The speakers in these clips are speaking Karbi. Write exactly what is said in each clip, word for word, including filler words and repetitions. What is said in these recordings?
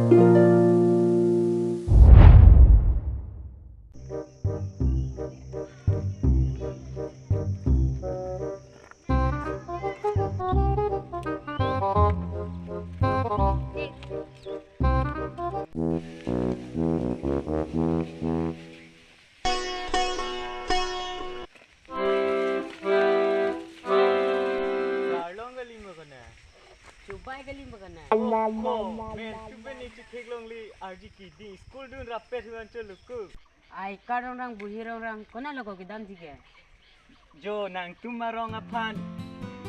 Arlong kali ma kona? Chubai kali ma kona? Oh, ko, men, tu pen ni chithek longle arji kidi, school dun rappet huan choluku. Ai, karong rang, buhi rong rang, kona lo ko kedam thike? Jo, nangtum arong aphan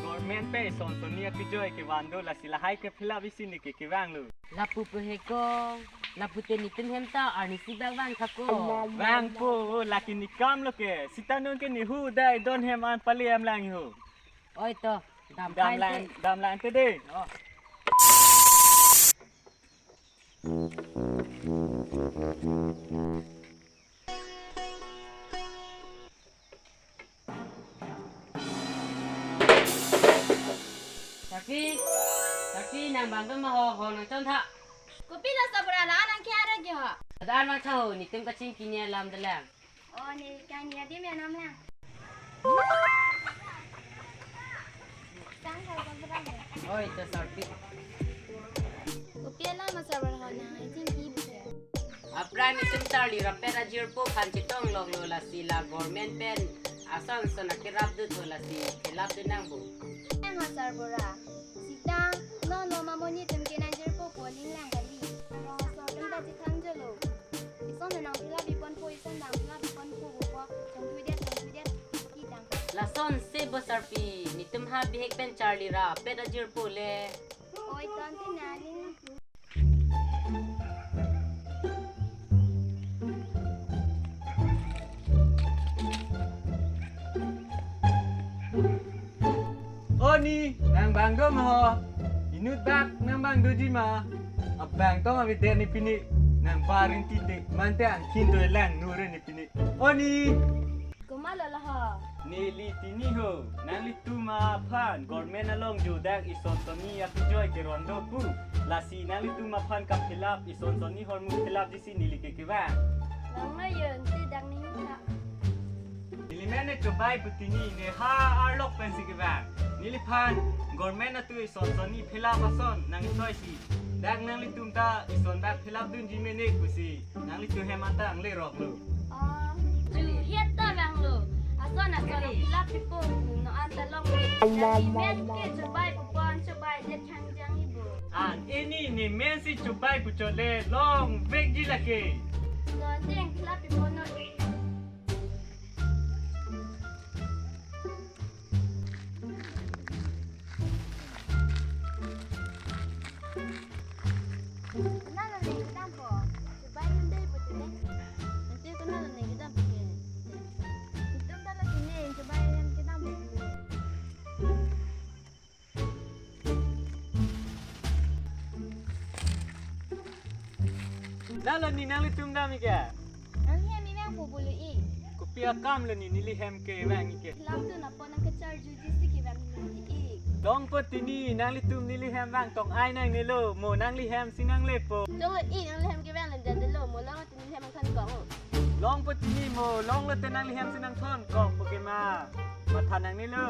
government pen ison sonni akejoi kevan do, lasi lahai ke fill up isi neke kevang lo. Lapu pu he ko, lapu te netum hem ta arnisi bak vang tha ko. Vangpo, lake ne kam lo ke. Sita non ke nehu dai don hem an pali hem lang ho. Oi to, dam Dam kai lang, te. Dam lang te de. Oh. Sarpi, Sarpi, nang bang ma ho, ho nangchon tha. Kopilo sarbura, la nang kya ra jo? Ada nang tha ho, netum kachingki ni alam dalang. Oh, ne kang ni adim ya nam lang. Sang sarbura. Oi, to Sarpi. Kopi alam ma sarbura ho nang, I think he bisa. Aphrang netum charli rappet ajirpo aphan chetong lok lo, lasi la government pen ason son akerap dut ho, lasi fill up dun nang bo. Nang ha sarbura. Sita, no no mamoni tum ke nang jirpo po ning lang kali. Ro so tum ta chithang jolo. Ison nang fill up ipon po, ison nang fill up ipon po po. Chong tu dia, chong tu dia. Kitang. Lason se bo Sarpi, netum ha bihek pen charli rappet ajirpo le. Oi, ton te nani. O ni, nang bang do ma ho? Inut bak nang bang doji ma? Abang tong avi der ni pini, nang barin titik, mante angkin do lang nure ni pini. O ni. Komat lo la ho? Neli tini ho, nanglitum aphan government along jo dak ison sonni akejoi keron do pu. Lasi nanglitum aphan ka fill up, ison sonni ahormu fill up disi neli ke kevang. Lang na yun, ti dak ni ha. Neli men ne Chubai pu tini, ne ha arlok pensi kevang. Neliphan government atu ison sonni fill up ason nangchoisi. Dak nanglitum ta ison dak fill up dunji mene pusi nanglitum hem anta angle rok lo. Oh, ju het ta vang lo. Ason ason lo fill up pipo, no anta long. Neli men ke Chubai pu pon, Chubai det khangjang ibo. An, ini ne men si Chubai pu chot le longvekji lake. Lo ding fill up pipo no. Konat lo ne kedampo? Chubai nang dei putine. Nanti konat lo ne kedampo ke? Itum ta lo sini, Chubai nang kedampo. Lalo ni nanglitum dam ike? Nangli hem ivang po bulu ik. Kopi akam lo ni neli hem kevang ike? Lam tu napo nang kecharjuji si kevang ik. Longpo tini nanglitum neli hem vang tong ai nangne lo, mo nangli hem si nanglepo. Longlo ik, nangli hem kevang lang dan lo, mo long tini hem kan kong. Longpo tini mo longlo te nangli hem si nangthon kong po ke ma. Matha nangne lo.